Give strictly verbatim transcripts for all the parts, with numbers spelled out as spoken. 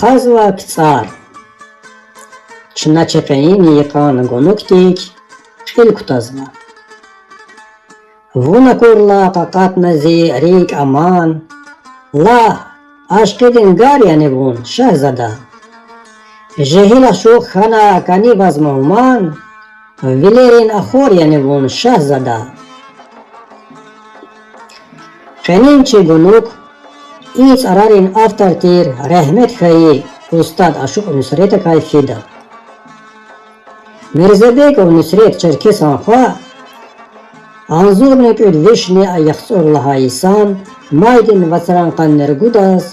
Ахъазва КцӀар. Чна чи къенин йикъан гунугдик кьил кутазва. Вун акурла къакъатна зи рикӀ аман, лагь, ашкъидин гар яни вун, шагьзада? Жегьил ашукь хьана кӀани ваз мугьман, вилерин ахвар яни вун, шагьзада? Къенин чи гунуг и цӀарарин автор тир рагьмет хьайи устад ашукь Нусретакай фида. Мирзебеков Нусрет черкесан хва, агъзурни кӀуьд вишни яхцӀур лагьай йисан майдин вацран къанни ругудаз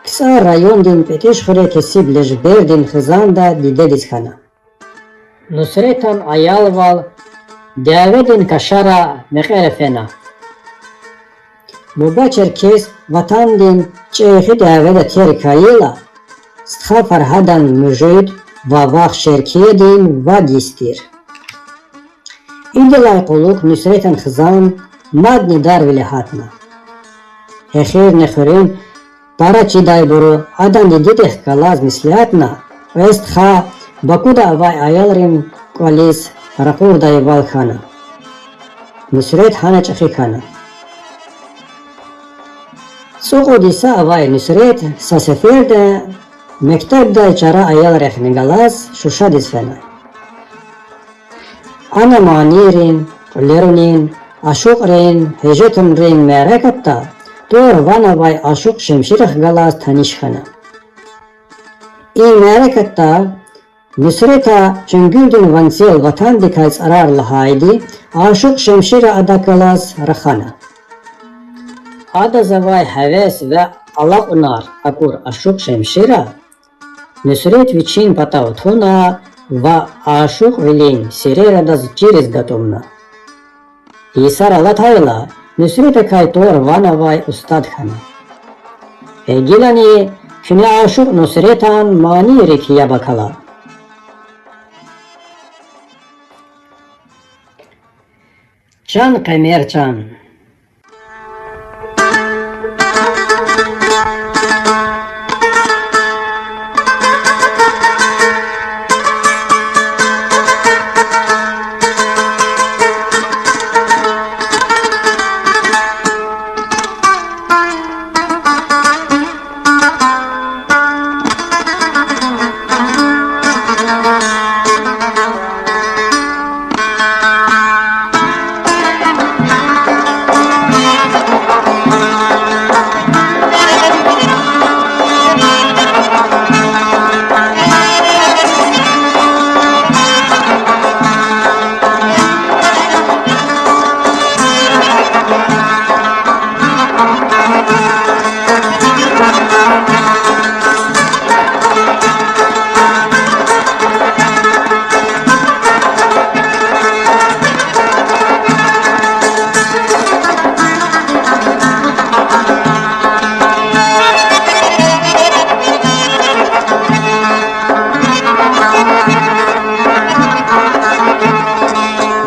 КцӀар райондин ПетӀиш хуьре кесиб Лежбердин хизанда дидедиз хьана. Нусретан аялвал дяведин кашара мекьера фена. Буба черкес ватандин чӀехи дяведа терг хьайила, стха Фаргьадан муьжуьд ва вах Шеркиядин вад йис тир. Идалай кьулухъ Нусретан хизан мадни дарвиле гьатна. Эхирни хуьруьн пара чидайбуру адан дидедихъ галаз меслятна, кьве стха Бакуда авай аялрин кӀвализ ракъурдайвал хьана. Нусрет гьана чӀехи хьана. ЦӀукьуд йиса авай Нусрет са сеферда мектебдай чара аялрихъни галаз Шушадиз фена. Ана манийрин, кьуьлерунин, ашукьрин, гьуьжетунрин мярекатда тӀвар-ван авай ашукь Шемширахъ галаз таниш хьана. И мярекатда Нусрета чуьнгуьрдин ванцел ватандикай цӀарар лагьайди ашукь Шемшира адак галаз рахана. Адаз авай гьевес ва алакьунар акур ашукь Шемшира Нусрет вичин патав туна ва ашукьвилин сирер адаз чириз гатӀумна. Йисар алатайла, Нусретакай тӀвар-ван авай устад хьана. Гье гилани куьне ашукь Нусретан манийрик яб акала. Чан Къемер чан.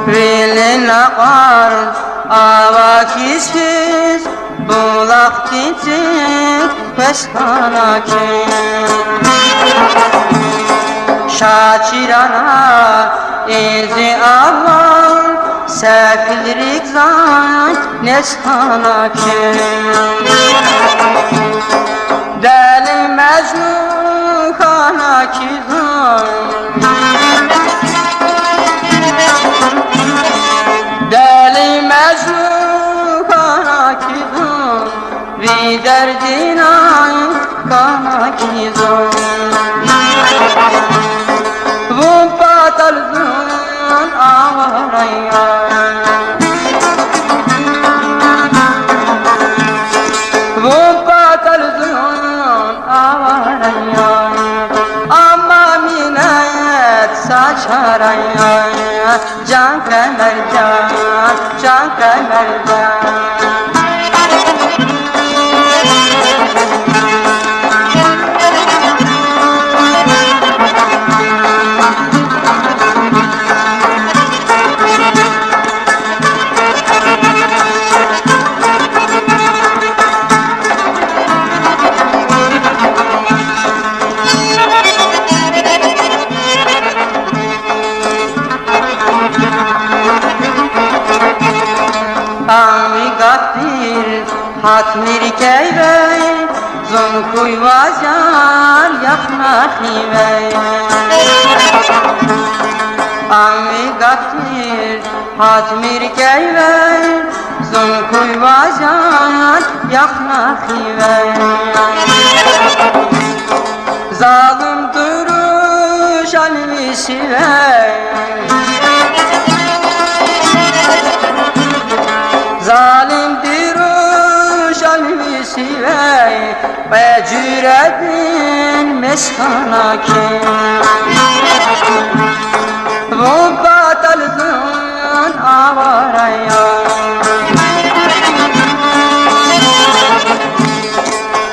Вилин накъвар ава хьиз-хьиз, булахдин цик квез хьана куьн. Шачирана и зи авал, сефилрик заз нез хьана куьн. Дели Межнун хьана куьн зун. Дели Межнун хьана куьн зун. Ви дердинай хьана куьн зун. Вун патал зун авара я. Вун патал зун авара я. Амма минет са чара я. Жан Къемер жан, жан Къемер жан. Ам ви гаф тир, гьатмир кӀевей, зун хьуй ваз яр, яхна хивей. Ам ви гаф тир, гьатмир кӀевей, зун хьуй ваз яр, яхна хивей. Залумдин рушан ви сивей. Залумдин рушан ви сивей, кьве жуьредин месхана кхьей. Вун патал зун авара я.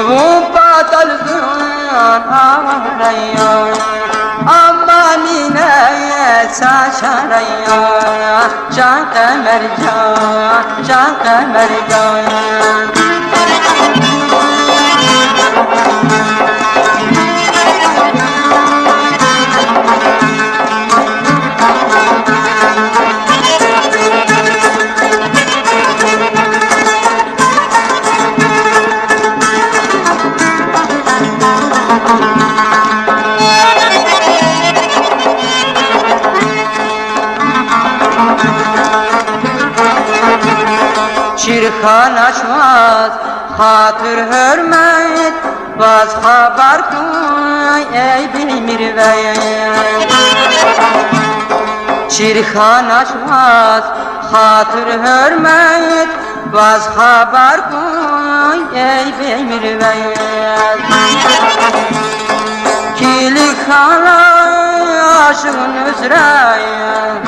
Вун патал зун авара я. Амма минет са чара я, чан Къемержан, чан Къемержан. Чир хьанач ваз хатур-гьуьрмет, ваз хабар хьуй, эй беймир вед. Чир хьанач ваз хатур-гьуьрмет, ваз хабар хьуй, эй беймир вед. Килиг хьанай ашукь Нусрет,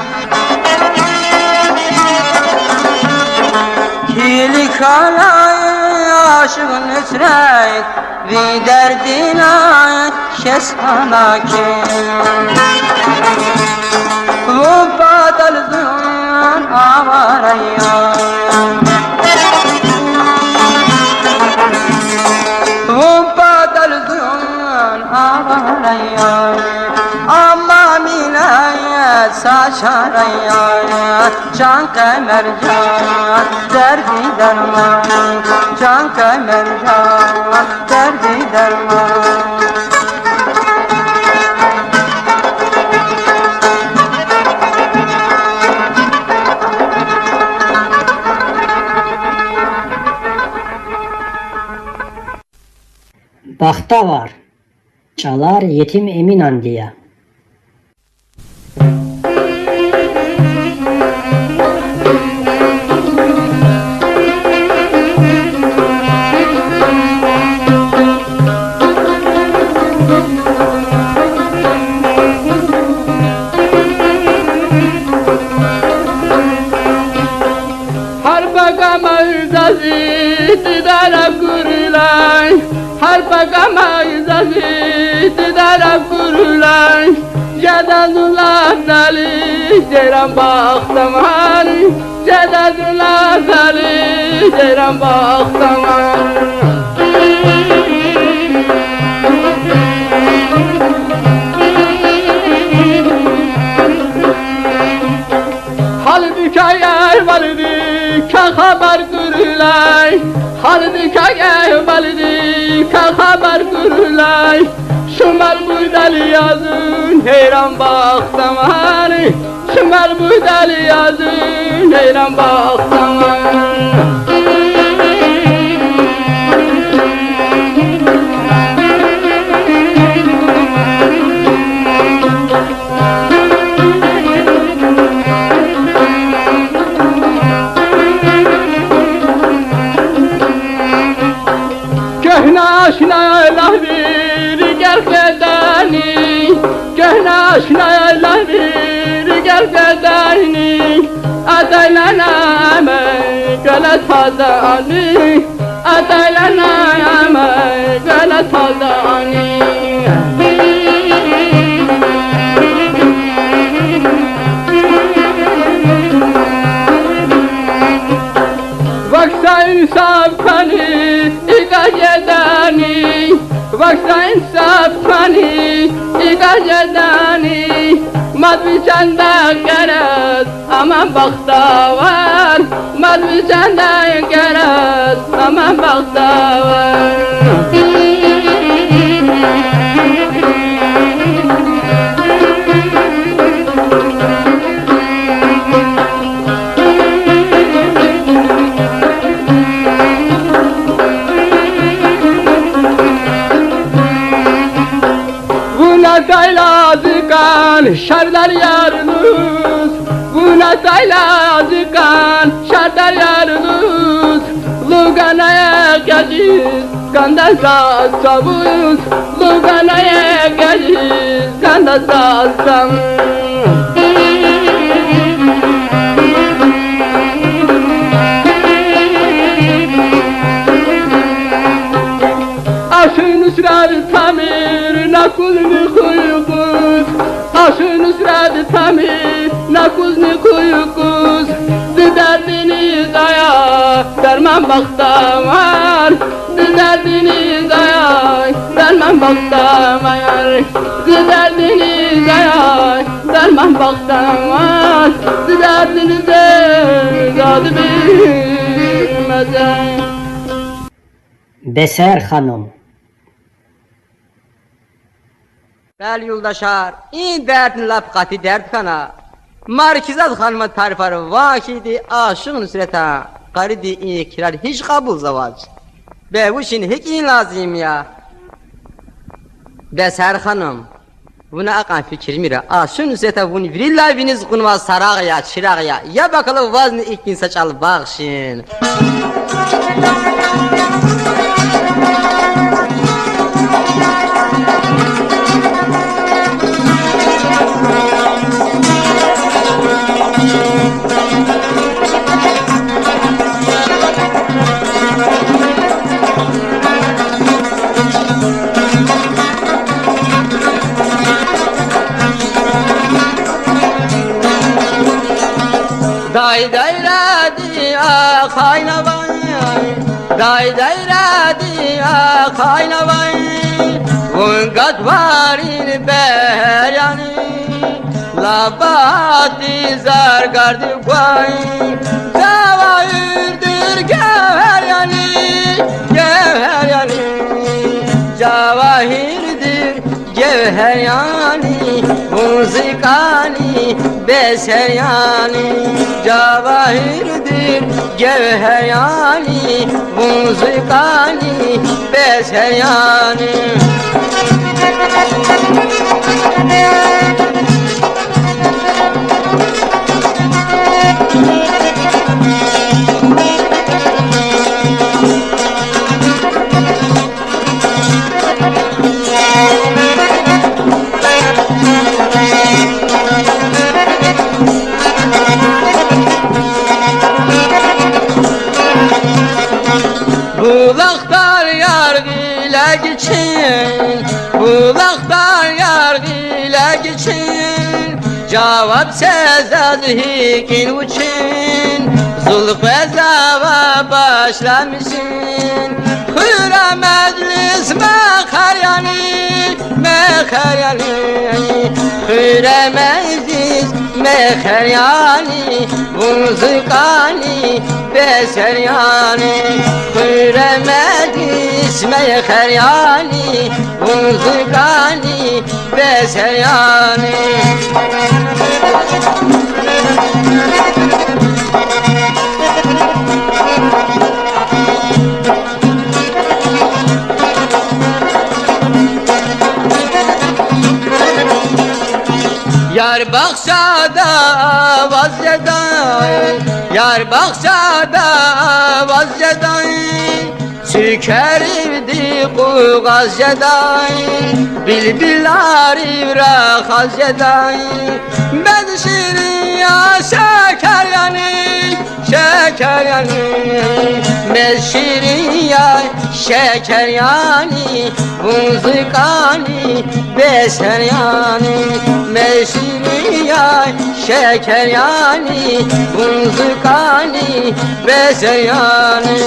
килиг хьанай ашукь Нусрет, ви дердинай хес хьана кхьей. Вун патал зун авара я. Вун патал зун авара я. Амма минет са чара я, чан Къемержан, дерди дарман, чан Къемержан, дерди дарман. Бахтавар. ЧӀалар Етим Эминанди я. Гьар пакамай заз дидара гурулай, гьар пакамай заз дидара гурулай, жеда зун лагьдали жейран бахтавар, жеда зун лагьдали жейран бахтавар. Гьалбикай, эй валидикай хабар гурулай, гьалбикай, эй валидикай хабар гурулай, шумар бурдалди я зун гьейран бахтавар, шумар бурдалди я зун гьейран бахтавар. Куьгьне ашна лагьви рикӀел къведани, куьгьне ашна лагьви рикӀел къведани, атайла намай кӀвале твадани, атайла намай кӀвале твадани. Вахъ са инсаф хьани, икӀ жедани, вахъ са инсаф хьани, икӀ жедани, мад ви чанда герек ама бахтавар, мад ви чан Шардар ярулуз, вуна тайлази кӀан, шардар ярулуз, лугана экъечӀиз, кӀанда заз цавуз, лугана экъечӀиз, кӀанда заз цавуз. Ашукь Нусрат тамир накузни хуй куз, Ашукь Нусрат тамир накузни хуй куз, зи дердиниз ая дарман бахтавар, зи дердиниз ая дарман бахтавар, зи дердиниз ая дарман бахтавар, зи дердиниз ая дад бимазар. Бесер ханум. Бел, юлдашар, и дердни лап къати дерд хьана. Маркизат хануман тарифар ван хьайиди, Ашукь Нусрета къаридин и крар гьич кьабулзавач. Бес вучин, гьикӀ ийин лазим я? Бесер ханум, вуна акьван фикирмир, Ашукь Нусрета вун виридалай виниз кьунвай сарагъ я, чирагъ я. Яб акала вазни ихьтин са чӀал бахшин. Дай-дайради ахъайнавай, дай-дайради ахъайнавай, вун гатфарин бегьер яни, лап багьатдиз заргардик гвай, жавагьирдир гевгьер яни, гевгьер яни, жавагьирдир гевгьер яни, вун зи кӀани бесер яни, жавагьирдир гевгьер яни, вун зи кӀани бесер яни. Булахдай яргъи легичин, булахдай яргъи легичин, жаваб це заз гьикӀин вучин, зул къвезава башламишин. Хуьре межлис мехъер яни, мехъер яни, хуьре межлис мехъер яни, вун зи кӀани бесер яни, хуьре межлис мехъер яни, вун зи кӀани бесер яни. Яр бахчада аваз жедай, яр бахчада аваз жедай, цуькверивди къугъаз жедай, билбиларив рахаз жедай. Мез ширин я, шекер яни, шекер яни, мез ширин я, шекер яни, вун зи кӀани бесер яни, мез ширин я, шекер яни, вун зи кӀани бесер яни.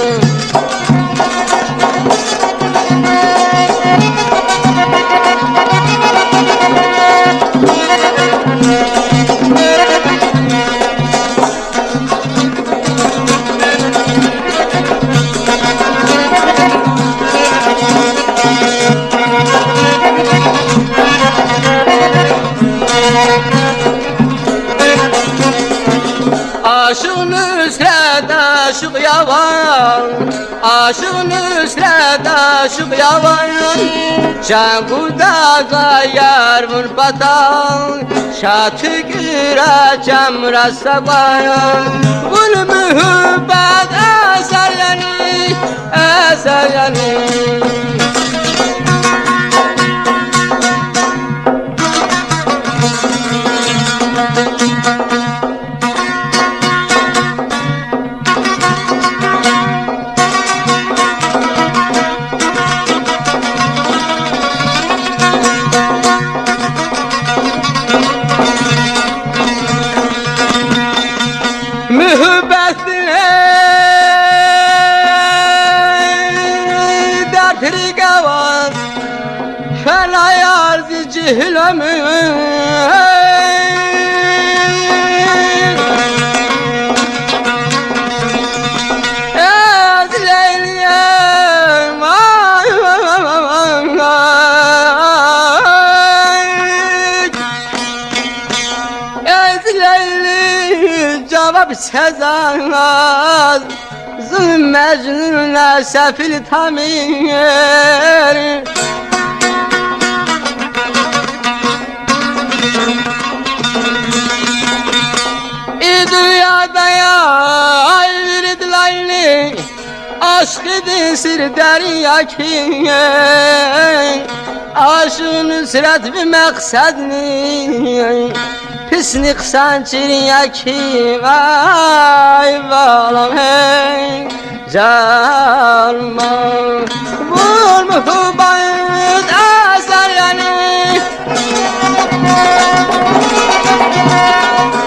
Ашукь Нусрета ашукь я вун, ашукь Нусрат, ашукь я вун. Чан гуда гьа яр вун патал, ша туькӀуьра чамра са кӀвал. Вун муьгьуьббат эсер яни, эсер яни. Муьгьуьббетдин дерт рикӀ аваз, фена яр зи жегьил уьмуьр. Эз Лейлиям, ай, эз Лейли, жаваб це заз, зун Межнуна сефил тамир. И дуьньяда я, ай, виридлайни ашкъидин сир дерин я хьи, ашукь Нусрат ви мекьседни писни хъсан чирин я хьи, вай, балам, гьей. Жан ман, вун муьгьуьббет эсер яни,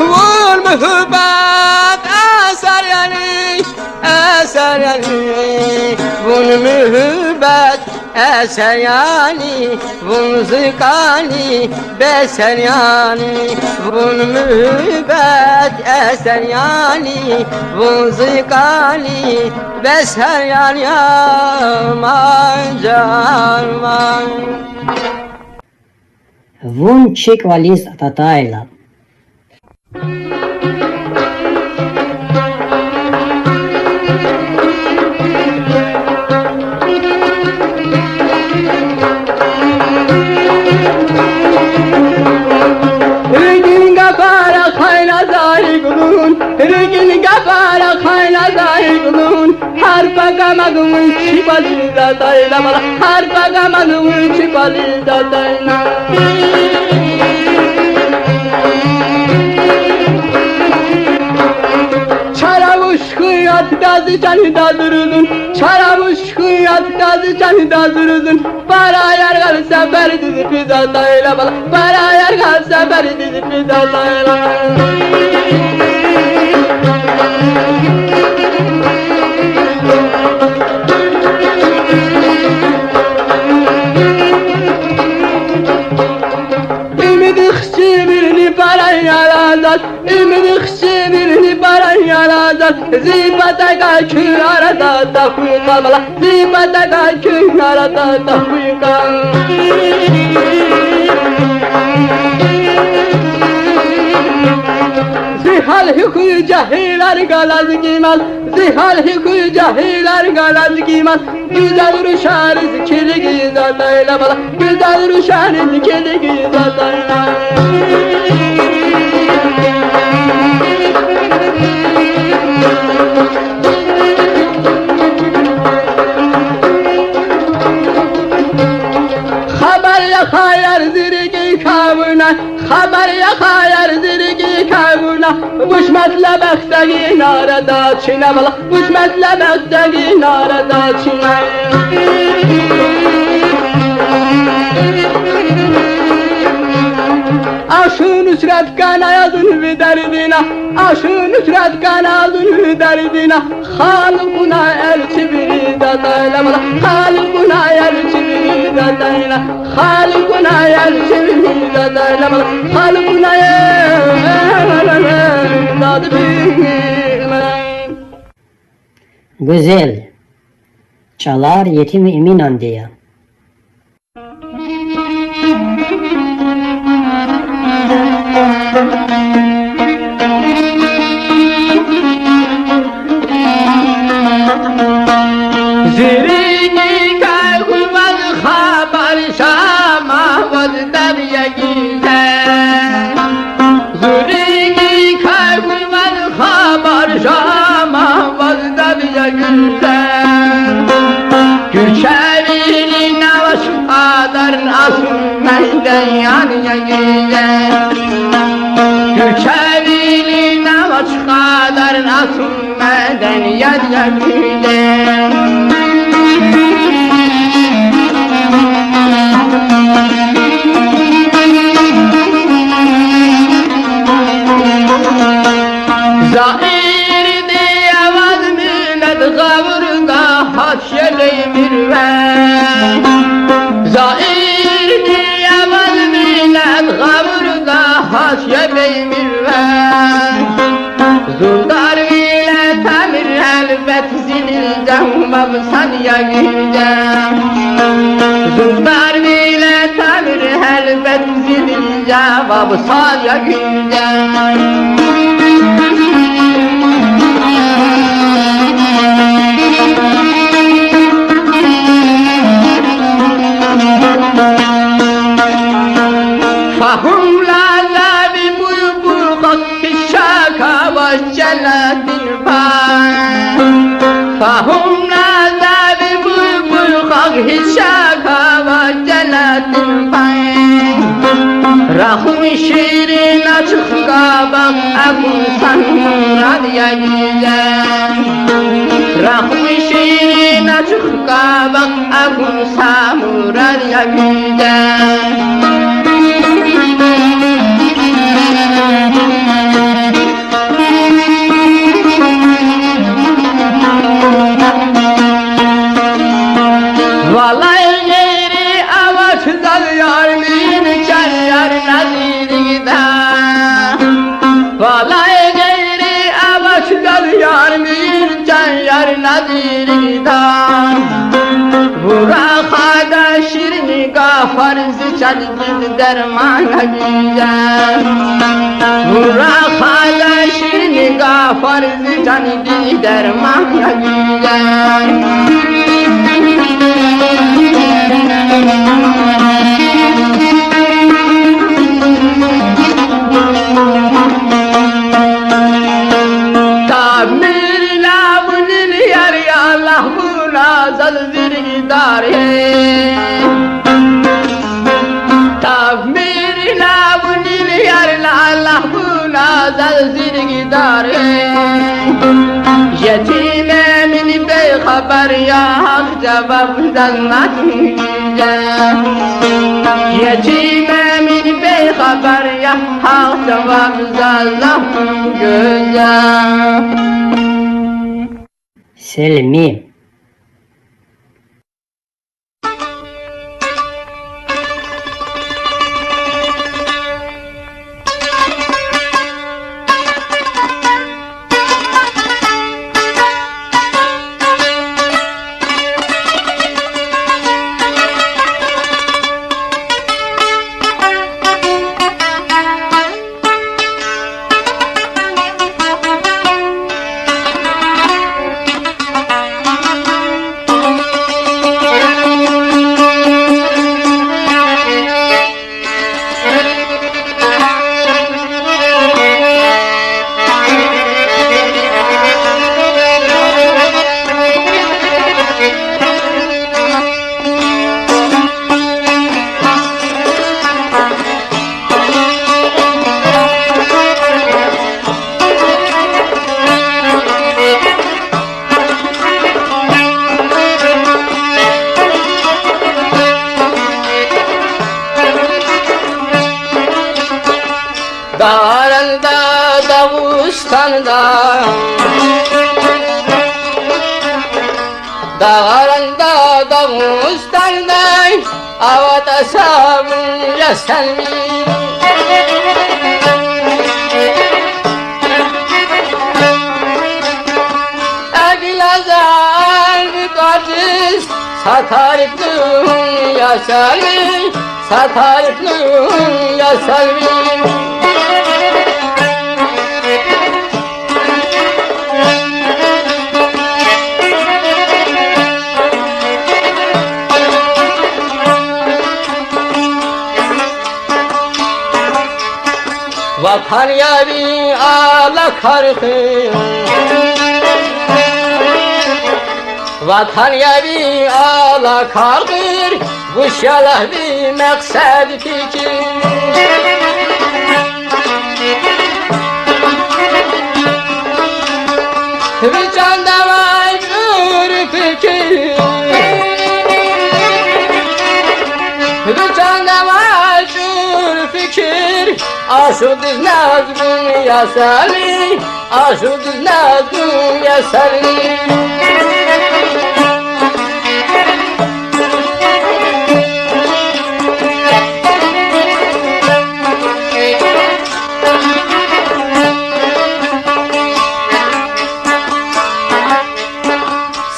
вун муьгьуьббет эсер яни, эсер яни, вун муьгьуьббет эсер яни, вун зи кӀани бесер яни, вун муьгьуьббет эсер яни, вун зи кӀани бесер яни, я ман, жан ман. Вун чи кӀвализ атайтӀайла. РикӀин гафар ахъайна зи кьулухъ, рикӀин гафар ахъайна зи кьулухъ, гьар пакамадун чи кӀвализ атайла, бала, гьар пакамадун чи кӀвализ атайла. Чара вуч хьуй атда зи чан дадурузун, чара вуч хьуй атда зи чан дадурузун, пара яргъал сефердиз физ атайла, бала, пара яргъал сефердиз физ атайла. Имидихъ чимирни пара яла заз, имидихъ чимирни пара яла заз, зи патакай куь арада тахьуй кьван, бала, зи патакай куь арада тахьуй кьван. Зи гьал гьи хьуй жегьилар галаз гимаз, зи гьал гьи хьуй жегьилар галаз гимаз, гуьзел рушариз килигиз атайла, бала, гуьзел рушариз килигиз атайла. Хабар яхъ, яр, зи рикӀик авуна, хабар яхъ, яр, зи рикӀик авуна, вуч метлеб хьтин арада чна, бала, вуч метлеб хьтин арада чна. Ашукь Нусрат кӀана я зун ви дердина, ашукь Нусрат кӀана я зун ви дердина, халкьунай элчивириз атайла, бала, халкьунай элчивириз атайла, халкьунай элчивириз атайла, бала, халкьунай элчивириз атайла. Гуьзел. ЧӀалар Етим Эминанди я. Зиригикай хьун ваз хабар, шаман ваз дад я гуьзел. Зиригикай хьун ваз хабар, шаман ваз дад я гуьзел. Куьчевилин авач кьадарна, асул меден яд я гуьзел. Куьчевилин авач кьадарна, асул меден яд я гуьзел. Заирди аваз миллет гъавурда, гьат я бей мирвет. Заирди аваз миллет гъавурда, гьат я бей мирвет. Зулдарвиле Тамир гьелбет, зи дилдин вав сад я гуьзел. Зулдарвиле Тамир гьелбет, зи дилдин вав сад я гуьзел. Фагьумна за ви буйбуй хак, гьич чак авач женнетдин пай. Фагьумна за ви буйбуй хак, гьич чак авач женнетдин пай. Рахун ширин ачух кӀабак, акун са мурад я гуьзел. Рахун ширин ачух кӀабак, акун са мурад я гуьзел. Валай гъейри авач заз яр, муьмин чан яр Назирдин. Валай гъейри авач заз яр, муьмин чан яр Назирдин. Вура хада ширин гафар, зи чандиз дерман я гуьзел. Вура хада ширин гафар, зи чандиз дерман я гуьзел. Тамир лавунин яр я, Аллагь вуна заз зиргидар я. Тамир лавунин яр я, Аллагь вуна заз зиргидар я. Етим Эмин бейхабар я, гьахъ жаваб заз лагь, гуьзел. Етим Эмин бейхабар я, гьахъ жаваб заз лагь, гуьзел. Селми. Дагъларда, Дагъустанда, дагъларда, Дагъустанда аватӀа сабур я Селми. Агилазан кӀватӀиз са тариф лугьун я Селми, са тариф лугьун я Селми. Ватан я ви алакар хуьр, Ватан я ви алакар хуьр, вуч я лагь ви мекьсед, фикир? Ви чанда авай чӀур фикир, ви чанда авай чӀур фикир, ашукьдиз назгун я Салим, ашукьдиз назгун я Салим.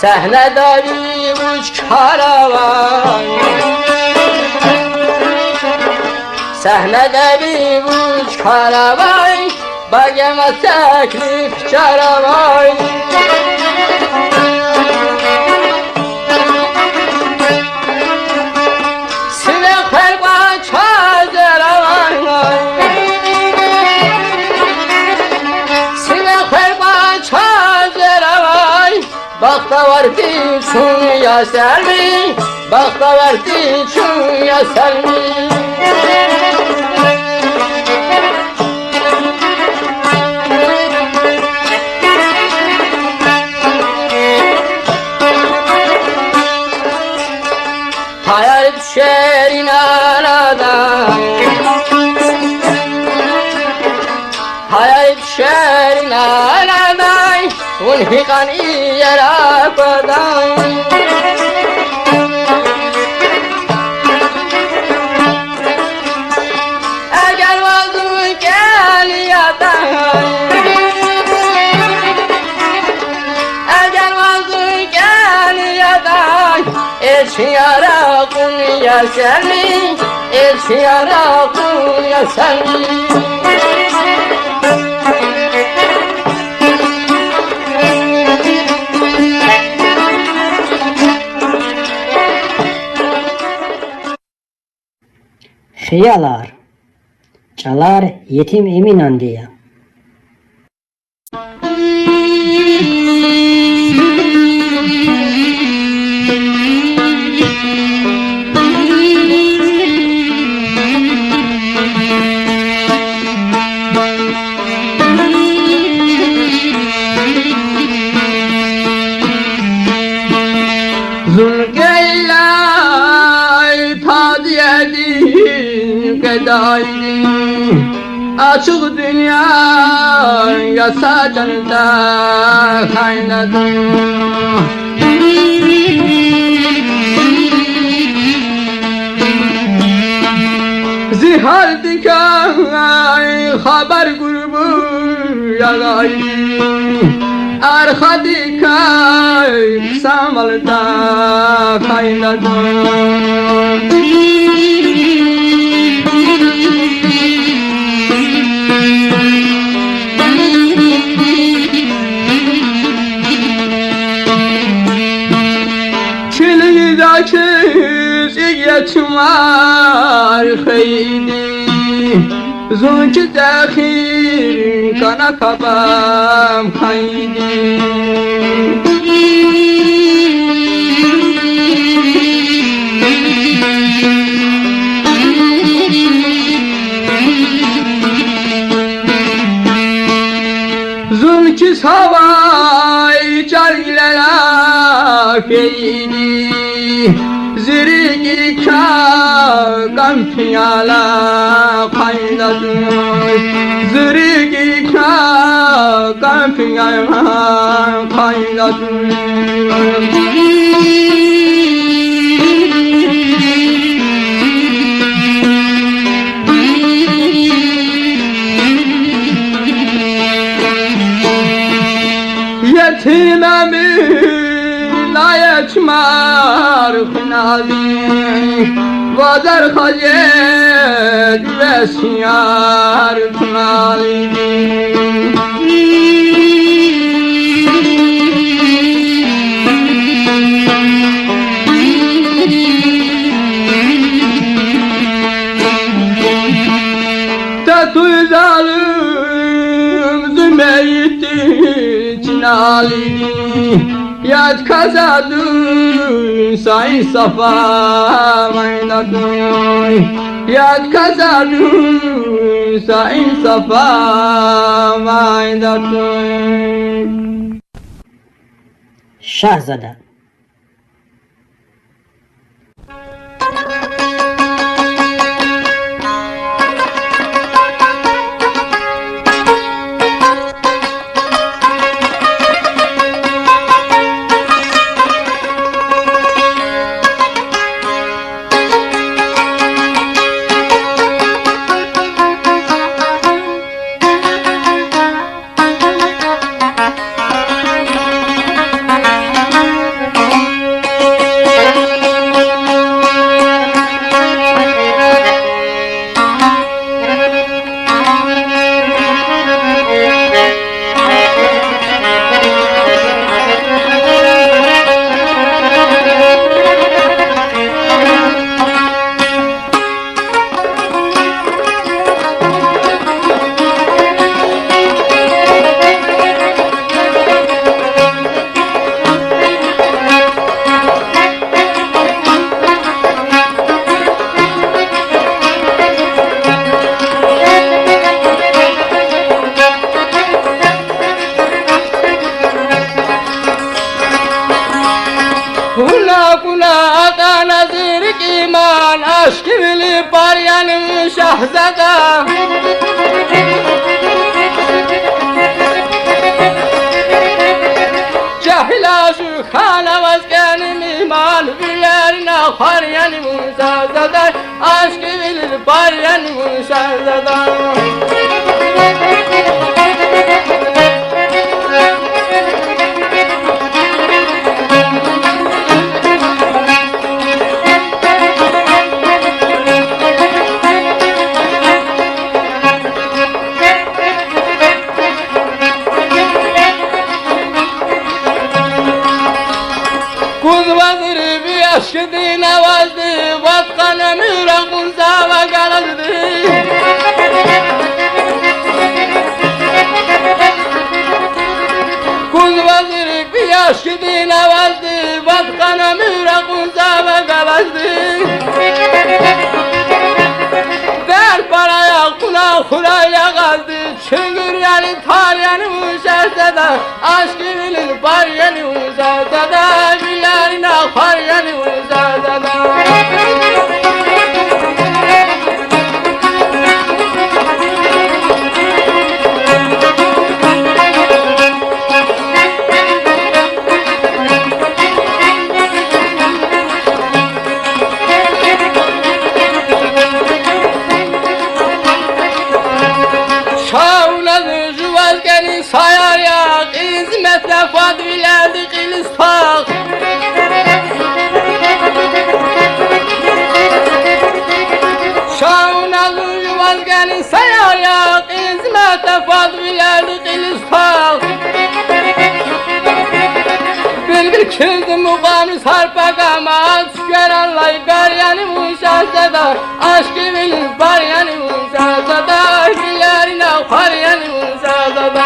Сегьнеда ви вуч кар авай, сегьнеда ви вуч кар авай, багьема теклиф чаравай. Сиве хвер кьван чаз яравай, сиве хвер кьван чаз яравай, бахтавар тир чун я Салим, бахтавар тир чун я Салим. Паяр тушер ин арадай, паяр тушер ин арадай, вун гьикьван иер аквадай. Эгер ваз зун кӀел ядай, эгер ваз зун кӀел ядай, элчин яр акъун я Салим, элчин яр акъун я Салим. Хиялар. ЧӀалар Етим Эминанди я. Зун гелай падиядин къедайдин, ачух дуьнья я са чанда хайнадан. Зи гьалдикай хабар гурбу ягъай, архадикай хъсан валда хайнадан. Чилида чи цӀийи ятимар хвейиди, зун чи техир кӀана капӀам хайиди. Зун кис гьавай чӀал гилелай фейиди, зи рикӀик кӀан фияла къайдадуй, зи рикӀик кӀан фияла къайдадуй. Етим Эминан ятимар хунавиди, вазар хазет весияр хунавиди. Татуй залу Яд казаду са и сафа майдатуй, яд казаду са и сафа майдатуй. Шагьзада. Вуна кьуна атӀана зи рикӀ иман, ашкъивили пар яни вун, шагьзада. Жегьил ашукь хьана ваз кӀани мегьман, вилерина хвар яни вун, шагьзада. Ашкъивили пар яни вун, шагьзада. Куз вазри ви ашкъидин авазди, вад къан уьмуьр акъудзава галазди. Куз вазри ви ашкъидин авазди, вад къан уьмуьр акъудзава галазди. Дер пара яхъуна хура ягъазди, чуьнгуьр яни тар яни вун, шагьзада, ашкъивили пар яни вун, шагьзада, вилерина хвар яни вун, шагьзада. Ша вуна зун жуваз кӀани саяр я, кьилиз метӀ фад, вилелди кьилиз тагъ. Ша вуна зун жуваз кӀани саяр я, кьилиз метӀ фад, вилелди кьилиз тагъ. Билбил килди мукьвамни сарпагамаз, чуькверан лайкар яни вун, шагьзада, ашкъивили пар яни вун, шагьзада, вилерина хвар яни вун, шагьзада.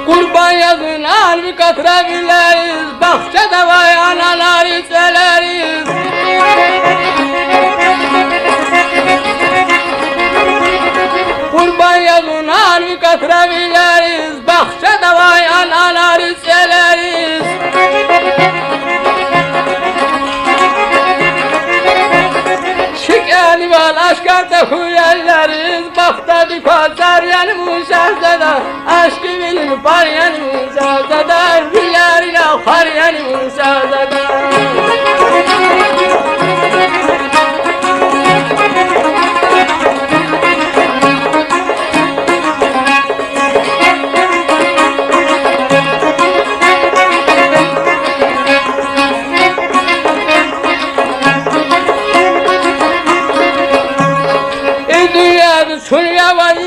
Къурбан я зун ви катра вилериз, бахчада авай ананари цӀелериз. Къурбан я зун ви катра вилериз, бахчада авай ананари цӀелериз. Чи кӀанивал ашкар тахьуй эллериз, бахтади кваз зар яни вун, шагьзада, ашкъивили пар яни вун, шагьзада, вилерина хвар яни вун, шагьзада. И дуьньяда чун аваз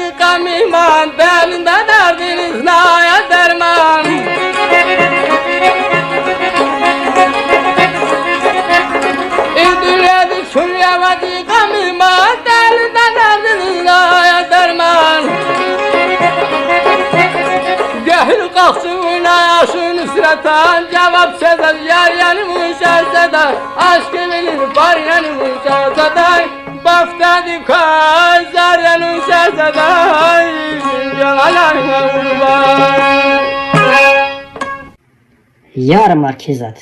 Ашу Нусрета жаваб це заз, яр яни вун шарзадай, ашкъи вилин пар яни вун шарзадай, бафтади квай зар яни вун шарзадай, жалалай гъурбан. Яр Маркизад.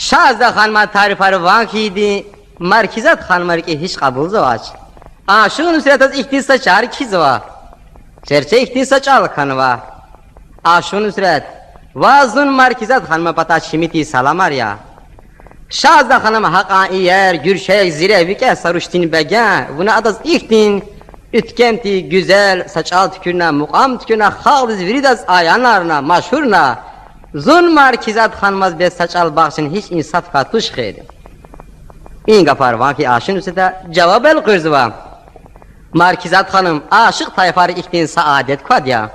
Шагьзада хануман тарифар ван хьайиди, Маркизад ханума рикӀи гьич кьабулзавач. Ашукь Нусретаз ихьтин са чар кхьизва. Черче ихьтин са чӀал хьанва. Ашукь Нусрет, ваз зун Маркизад хануман патай чими тир саламар я. Шагьзада ханум гьакьван иер, гуьрчег, зирек, викӀегь са рушдин бегенва, вуна адаз ихьтин уьткем тир гуьзел са чӀал туькӀуьрна, мукьвал туькӀуьрна, халкьдиз виридаз аянарна, машгьурна. Зун Маркизад ханумаз бес са чӀал бахшин гьич инсаф квай туш хьи. И гафар ван хьайи Ашукь Нусрета жаваб элкъуьрзава. Маркизад ханум, ашукь тайфара ихьтин са адет квади я.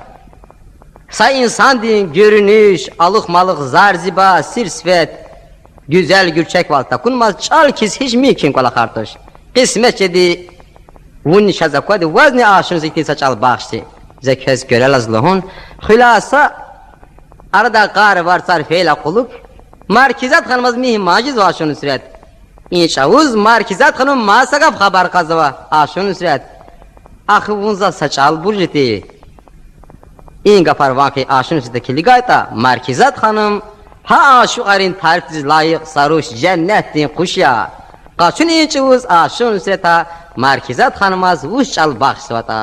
Са инсандин гуьруьнуьш, алух-малух, зар-зиба, сир-сифет гуьзел, гуьрчегвал такунмаз, чӀал кхьиз гьич мумкин кӀвалахар туш. Къисмет жеди, вунни чаз аквади, вазни Ашукь Нусрета ихьтин са чӀал бахшди, за квез куьрелаз лугьун. Хуласа, арада къар, варцар, фейила кьулухъ, Маркизад ханумаз мугьман жезва Ашукь Нусрет. И чӀавуз Маркизад ханум маса гаф хабар кьазва: Ашукь Нусрет, ахъ, вун заз са чӀал бурж жеди. И гафар ван хьайи Ашукь Нусрета килигайтӀа, Маркизад ханум гьа ашукьарин тарифдиз лайих са руш, женнетдин къуш я. Къачуна и чӀавуз Ашукь Нусрета Маркизад ханумаз вуч чӀал бахшзаватӀа.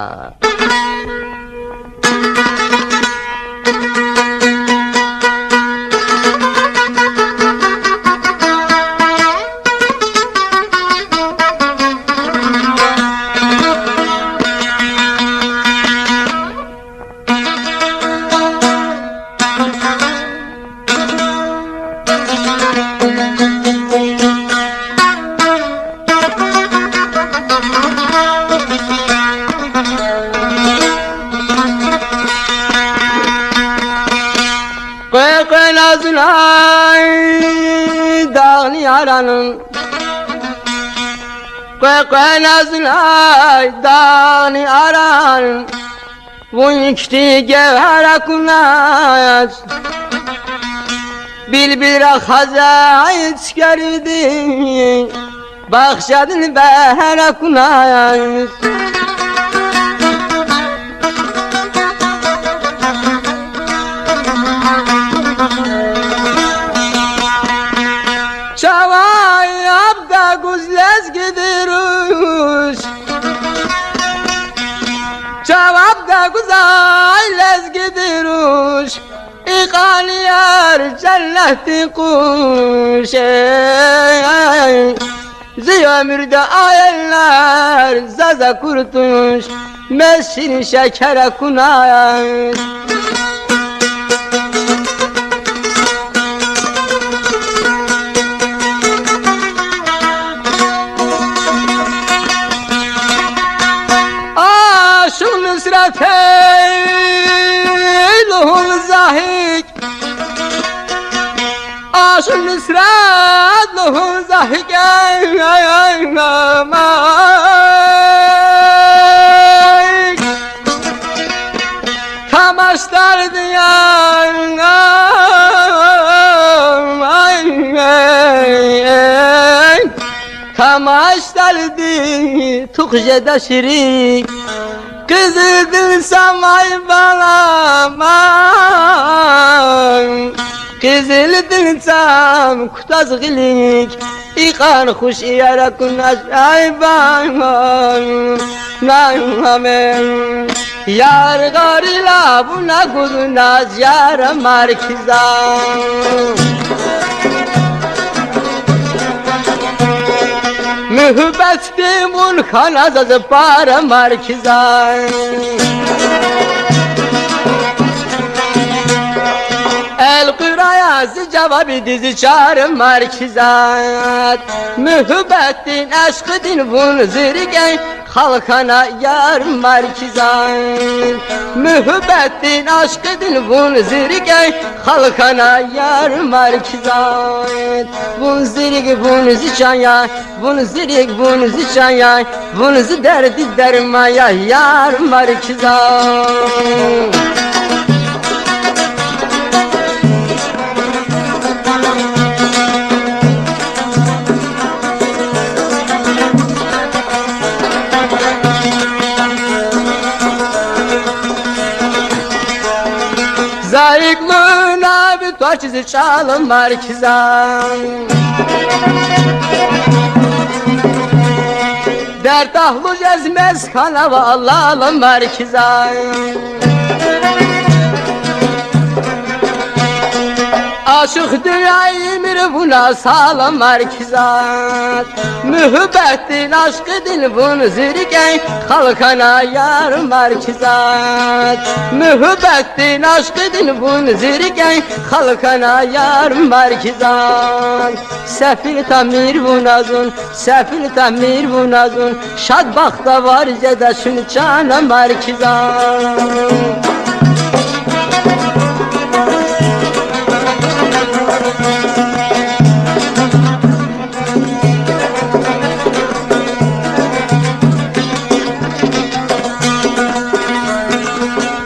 Къекъвена зунай дагъни аран, къекъвена зунай дагъни аран, вун ихьтин гевгьер акуназ, билбилра хазай цуькверивди бахшадин бегьер акуназ. Чавай аб дагуз лезгидин руш, чавай аб дагуз, ай, лезгидин руш, икьван яр женнетдин къуш, эй. Зи уьмуьрда аялар заз акур туш, мез ширин шекер акунай. Ашукь Нусрет, эй, лугьун за гьикӀ, Ашукь Нусрет, лугьун за гьикӀ, эй, эй, эй, амай. Тамашдарди я, эй, эй, эй. Тамашдарди тух жеда ширин, къизилдин цамай баламан, къизилдин цам кутаз гъилик, икьван хуш яр акуназ, ай баман, наймаме. Яргъарила вуна гуз наз, яр Маркизан. Муьгьуьббетдин вун хьана заз пар, Маркизан. Элкъуьрай зи жавабдиз, чар Маркизан. Муьгьуьббетдин, ашкъидин вун зи рикӀе хал хьана, яр Маркизан. Муьгьуьббетдин, ашкъидин вун зи рикӀяй хал хьана, яр Маркизан. Вун зи рикӀ, вун зи чан я, вун зи рикӀ, вун зи чан я, вун зи дердиз дерман я, яр Маркизан. Зайикьлу нави твачиз чӀал, Маркизан. Дерт агьлу жез мез хьанава лал, Маркизан. Ашукь дуьнья ийимир вуна сал, Маркизан. Муьгьуьббетдин, ашкъидин вун зи рикӀяй хал хьана, яр Маркизан. Муьгьуьббетдин, ашкъидин вун зи рикӀяй хал хьана, яр Маркизан. Сефил тамир вуна зун, сефил тамир вуна зун, шад бахтавар жеда чун, чан Маркизан.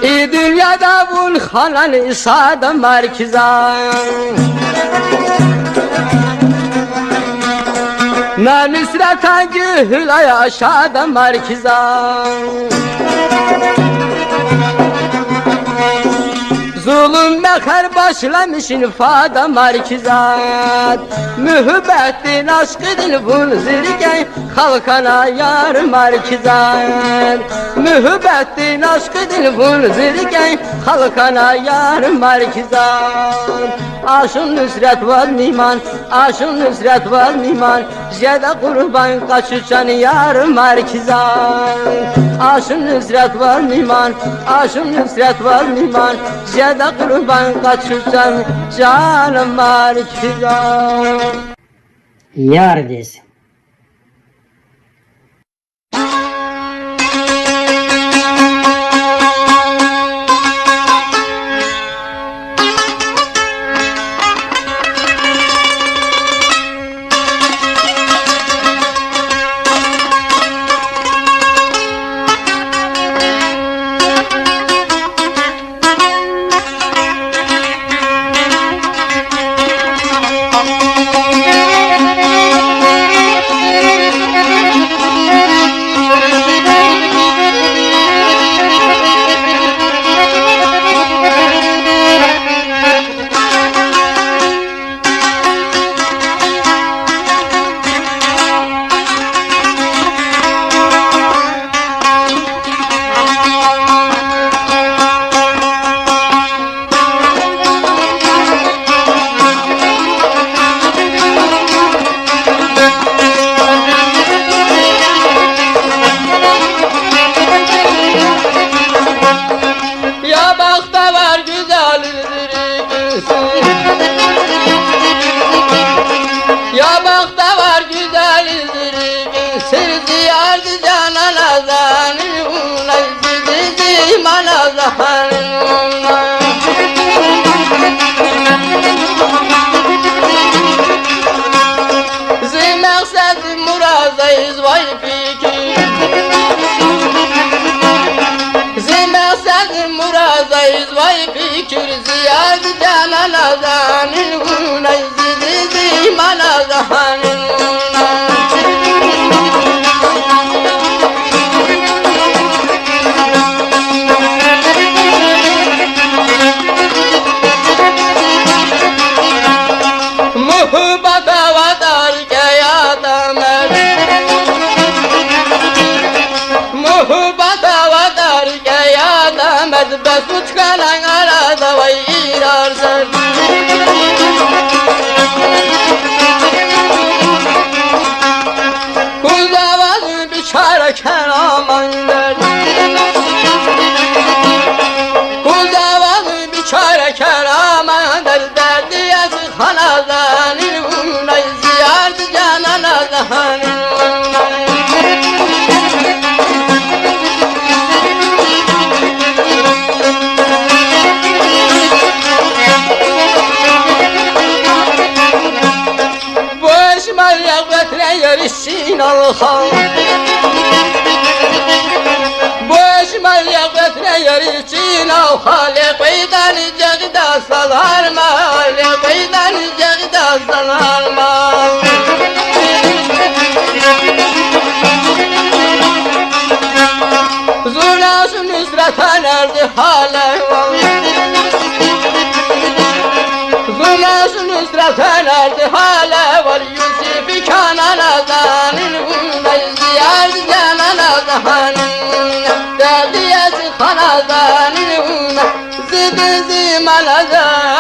И дуьньяда вун ханани сад, Маркизан. На Нусратан гуьгьуьлай ашад, Маркизан. Зулум мехъер башламишин фад, Маркизан. Муьгьуьббетдин, ашкъидин вун зи рикӀяй хал хьана, яр Маркизан. Муьгьуьббетдин, ашкъидин вун зи рикӀяй хал хьана, яр Маркизан. Ашукь Нусрат ваз мигьман, ашукь Нусрат ваз мигьман, жеда къурбанд къачу чан, яр Маркизан. Ашукь Нусрат ваз мигьман, ашукь Нусрат ваз мигьман, жеда къурбанд къачу чан, чан Маркизан. Ярдиз. Я бахтавар гуьзел зи рикӀин сир. Я бахтавар гуьзел зи рикӀин сир, зи ярди, жана Назани, унай зи диди мана Захани. Зи мекьсед мураддиз вай фикир. Зи мекьсед мураддиз вай фикир, зи ярди, жана Назани, унай зи диди мана Захани. Муьгьуьббет авадар кьей, я дамерд. Муьгьуьббет авадар кьей, я дамерд, бес вуч хьана арадавай ирар серд. Куз аваз бичара кьена ман дерд. Куз аваз бичара кьена ман дерд, дерди яз хана Назани, унай зи ярди, жана Назани. Хан. Бу эшмел якъветрен яри чинал хали, кьвейдани жагъида саларма, кьвейдани жагъида саларма. Зуна зу нусратанарди гьалевал. Зуна зу нусратанарди гьалевал, Юсифи Канана данин вуна, зияр жанана загьанин, дагъияси хана данин вуна, зидин зимана за